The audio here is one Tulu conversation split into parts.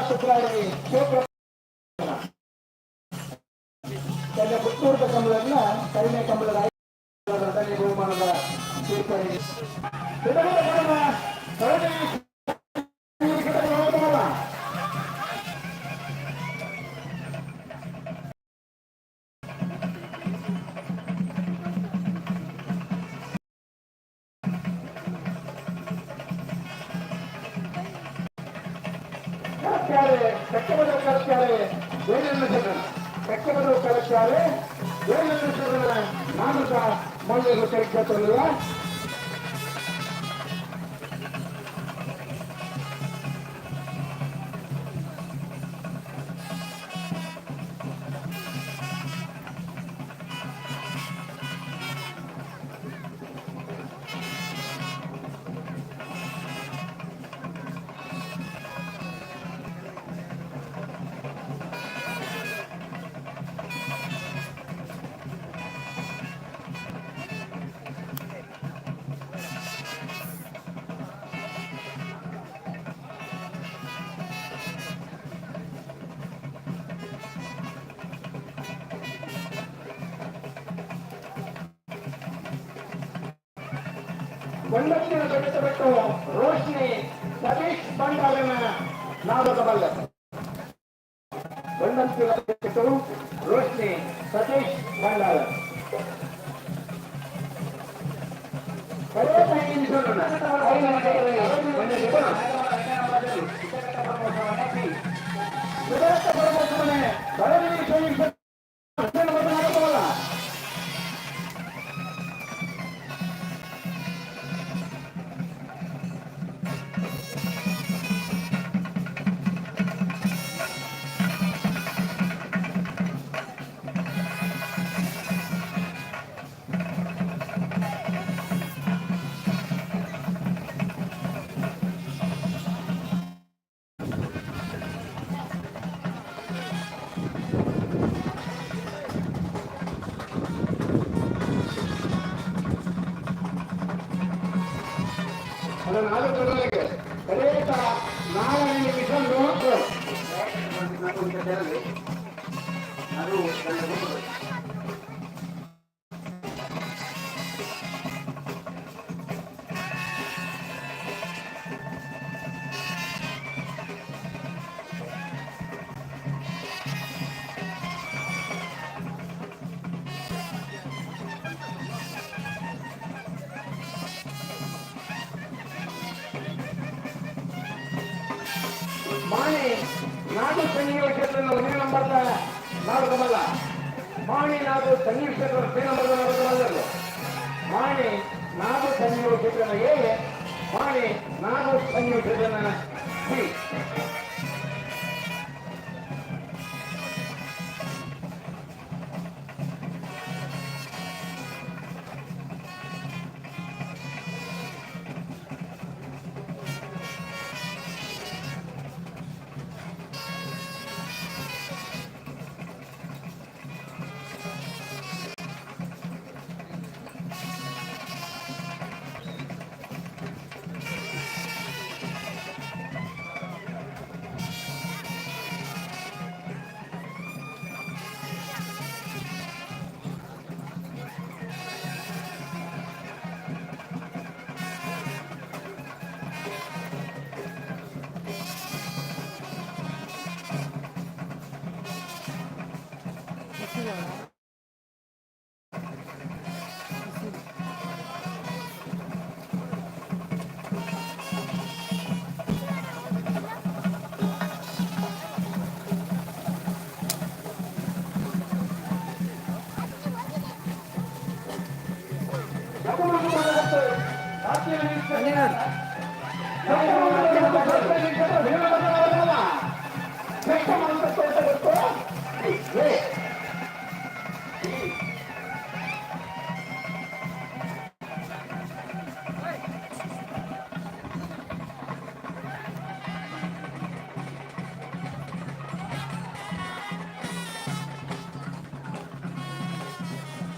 ಸುಕ್ರಾರಿ ಕ್ಷೇತ್ರ ತನ್ನ ಪುತ್ತೂರದ ಕಂಬಳನ್ನ ಕರಿಮೆ ಕಂಬಳದ ಎರಡನೇ ಬಹುಮಾನದ ತೀರ್ಪು. ಕರಕ್ಯಾರೆ ಏಳನ್ನು ಶರಣ ಕಕ್ಕಬದು ಕರಕ್ಯಾರೆ ಏಳನ್ನು ಶರಣ ನಾಮಕ ಮೌಲ್ಯಗಳು ಕರಿಕ್ಷೇತ್ರಲ್ಲ. ಕೊಂಡತ್ತಿನ ಬೆಟ್ಟ ಬಿಟ್ಟು ರೋಶ್ನಿ ಸತೀಶ್ ಭಂಡಾರನ ನಾಡಕ ಬಲ್ಲ. ಕೊಂಡತ್ತಿನ ಬೆಟ್ಟು ರೋಶ್ನಿ ಸತೀಶ್ ಭಂಡಾರ. ಅದನ್ನು ನಾಲ್ಕು ಜನರಿಗೆ ಕಡೆಯ 4 ನಿಮಿಷ. ಮಾಣಿ ನಾಗು ಸಂಗೀತ ಕ್ಷೇತ್ರ ಒಂದೇ ನಂಬರ್ದ ನಾಡಕಬಲ್ಲ. ಮಾಣಿ ನಾಗು ಸಂಗೀತ ಕ್ಷೇತ್ರ ತ್ರೀ ನಂಬರ್ದ ನಾಡಕಬಲ್ಲರು. ಮಾಣಿ ನಾಗು ಸಂಗೀತ ಕ್ಷೇತ್ರ ಎ, ಮಾಣಿ ನಾಗು ಸಂಗೀತ ಕ್ಷೇತ್ರ ಸಿ.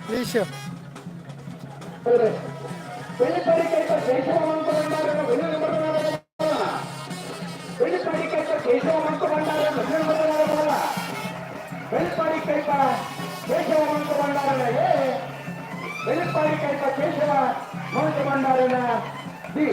Please. ಕೇಶವ ಮಂತು ಭಂಡಾರ ದಕ್ಷಿಣ ಬೆಳ್ಪಾಡಿ ಕೈಪ ಕೇಶವ ಮಂತು ಭಂಡಾರನ ಎ, ಬೆಳ್ಪಾಡಿ ಕೈಪ ಕೇಶವ ಮಂತು ಭಂಡಾರನ ಬಿ.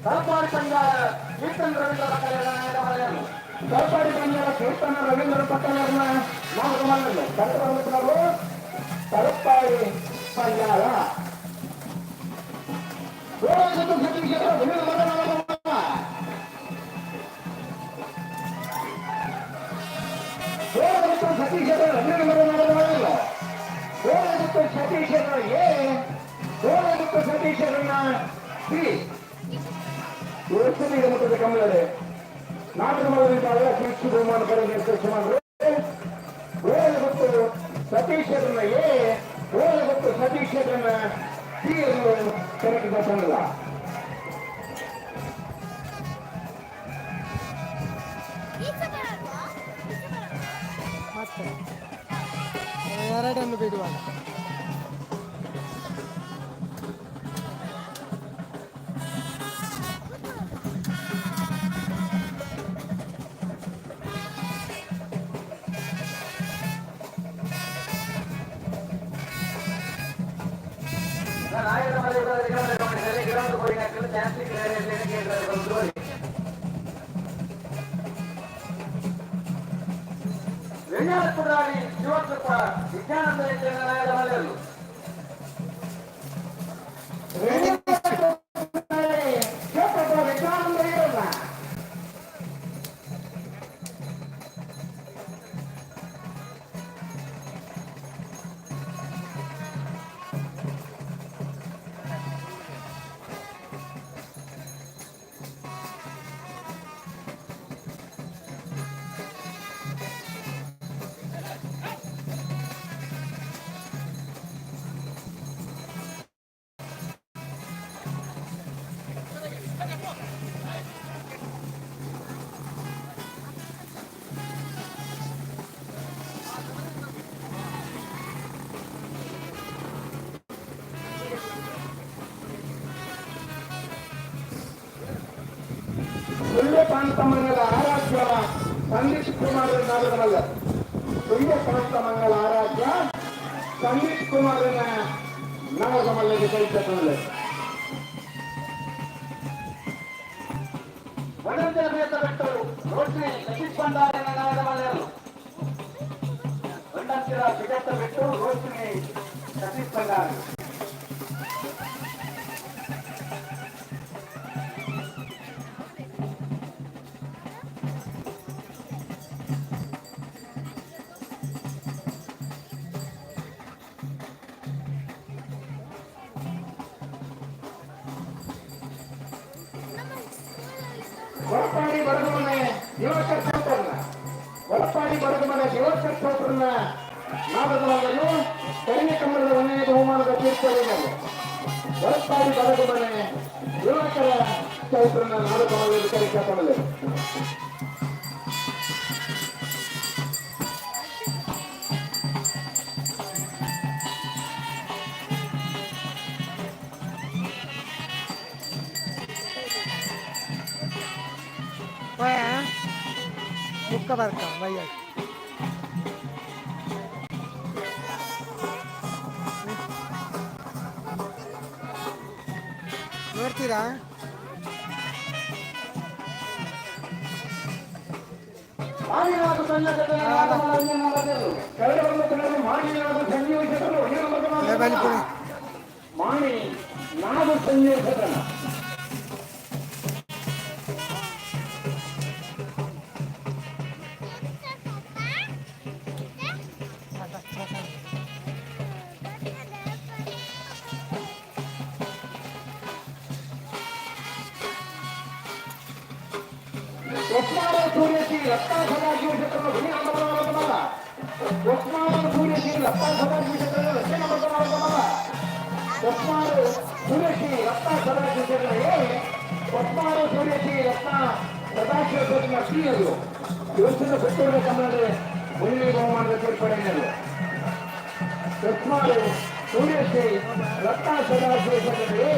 ತಲಪಾಡಿ ಪಂಜಾರ ಕೀರ್ತನ್ ರವೀಂದ್ರ ಪಟ್ಟಣ. ತಲಪಾಡಿ ಪಂಜಾರ ಕೀರ್ತನ ರವೀಂದ್ರ ಪಟ್ಟಣರನ್ನ ನಾವು ಕರೆದು ತಲಪಾಡಿ ಪಂಜಾರ. ಸತೀಶ್ ಸತೀಶ್ ಎ, ಸತೀಶ್ ಬಿ. ವರ್ಷದ ಮಟ್ಟದ ಕಮ್ಮಲಡೆ ನಾಟಕ ವಿಭಾಗ ಕೀರ್ತಿ ಬಹುಮಾನ ಕರೆಗೆ ಗೊತ್ತು ಸತೀಶರನ್ನ ಎ, ಗೊತ್ತು ಸತೀಶರನ್ನ ಬಿ ಎಂದು ಕರೆಕ್ಟ್ ಬಸವಲ್ಲ. ಮತ್ತೆ ಎರಡನ್ನು ಬಿಡುವಾಗ. ಕುಡಾಳಿ ಶಿವಕೃಪ ವಿಜ್ಞಾನದ ಮನೆಯಲ್ಲೂ ಶಿವಕೃಪ ವಿಜ್ಞಾನಂದ ಇರೋಲ್ಲ. ಸೂರ್ಯಕಾಂತ ಮಂಗಲ ಆರಾಧ್ಯ ಸಂದೀಪ್ ಕುಮಾರ್ ನಾಗದಮಲ್ಲ. ಸೂರ್ಯಕಾಂತ ಮಂಗಲ ಆರಾಧ್ಯ ಸಂದೀಪ್ ಕುಮಾರನ ನಾಗದಮಲ್ಲಗೆ ಕಳಿಸಲ್ಲ. ಬಿಟ್ಟು ರೋಷಿಣಿ ಸತೀಶ್ ಭಂಡಾರನ ನಾಗದಮಲ್ಲರು. ಒಂದಂತಿರ ಬಿಗತ್ತ ಬಿಟ್ಟು ರೋಷಿಣಿ ಸತೀಶ್ ಭಂಡಾರ. ಒಳಪಾಡಿ ಬರಗಮನೆ ದಿವಾಕರ್ ಚೌಟ್ರನ್ನ, ಒಳಪಾಡಿ ಬರಗಮನೆ ದಿವಾಕರ್ ಚೌಟ್ರನ್ನ ನಾಡದವರನ್ನು ಕಡಿಮೆ ಕಮ್ಮರದ ಒಂದನೇ ಬಹುಮಾನದ ತೀರ್ಪು. ಒಳಪಾಡಿ ಬರಗಮನೆ ದಿವಾಕರ ಚೌಟ್ರನ್ನ ನಾಡಕಮಲದಲ್ಲಿ ಕರೆಕಮಲೆ. ಬೊಕ್ಕ ಬರ್ಕ ಬಯ್ಯ. ನೋಡ್ತೀರಾ? ಮಾಣಿನಾಥ ಸಂಜೀವ ಶೆಟ್ಟರ್ ಒಂಜನೇ ನಂಬರ್. ಕಳೆದ ಬಂದ ಮಾಣಿನಾಥ ಸಂಜೀವ ಶೆಟ್ಟರ್ ಒಂಜನೇ ನಂಬರ್. ಬಲಿಪುಣಿ. ಮಾಣಿ ನಾದು ಸಂಜೀವ ಶೆಟ್ಟರ್. ಉಸ್ಮಾನ ಸೂರ್ಯಶ್ರೀ ರತ್ನ ಸದಾಶಿವ ಶೆಟ್ಟರ್ ಒಂಜನೇ ನಂಬರ್. ಉಸ್ಮಾನ ಸೂರ್ಯಶ್ರೀ ರತ್ನ ಸದಾಶಿವ ಶೆಟ್ಟರ್ ರಸ್ತೆ ನಂಬರ್. ಉಸ್ಮಾನ ಸೂರ್ಯಶ್ರೀ ರತ್ನ ಸದಾಶಿವ ಶೆಟ್ಟರ್ ಎ, ಉಸ್ಮಾನ ಸೂರ್ಯಶ್ರೀ ರತ್ನ ಸದಾಶಿವ ಶೆಟ್ಟರ್ ಸಿ. ಅದು ಯೋಚಿಸಿದ ಪುತ್ತೂರು ಕನ್ನಡ ಮುಳ್ಳಿ ಬಹುಮಾನದ ಸೇರ್ಪಡೆಯವರು ಉಸ್ಮಾನ ಸೂರ್ಯಶ್ರೀ ರತ್ನ ಸದಾಶಿವ ಶೆಟ್ಟರ್ ಎ,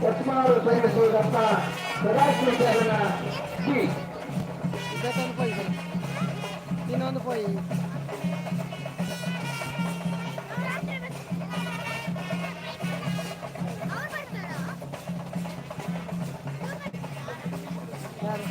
ಉಸ್ಮಾನ ಸೂರ್ಯಶ್ರೀ ರತ್ನ ಸದಾಶಿವ ಶೆಟ್ಟರ್ ಸಿ. ಇದಕ್ಕೊಂದು ಪೋಯಿ, ಇನ್ನೊಂದು ಪೋಯಿ. ಯಾರು?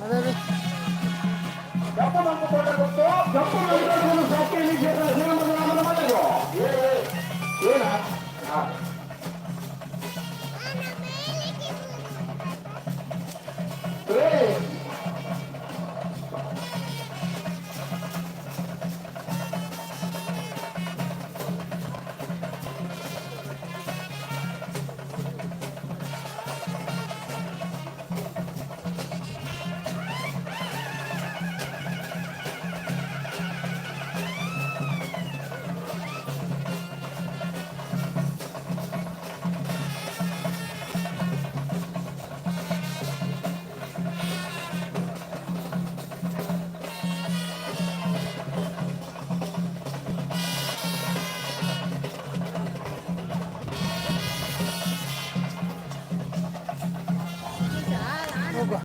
ಅದೇ.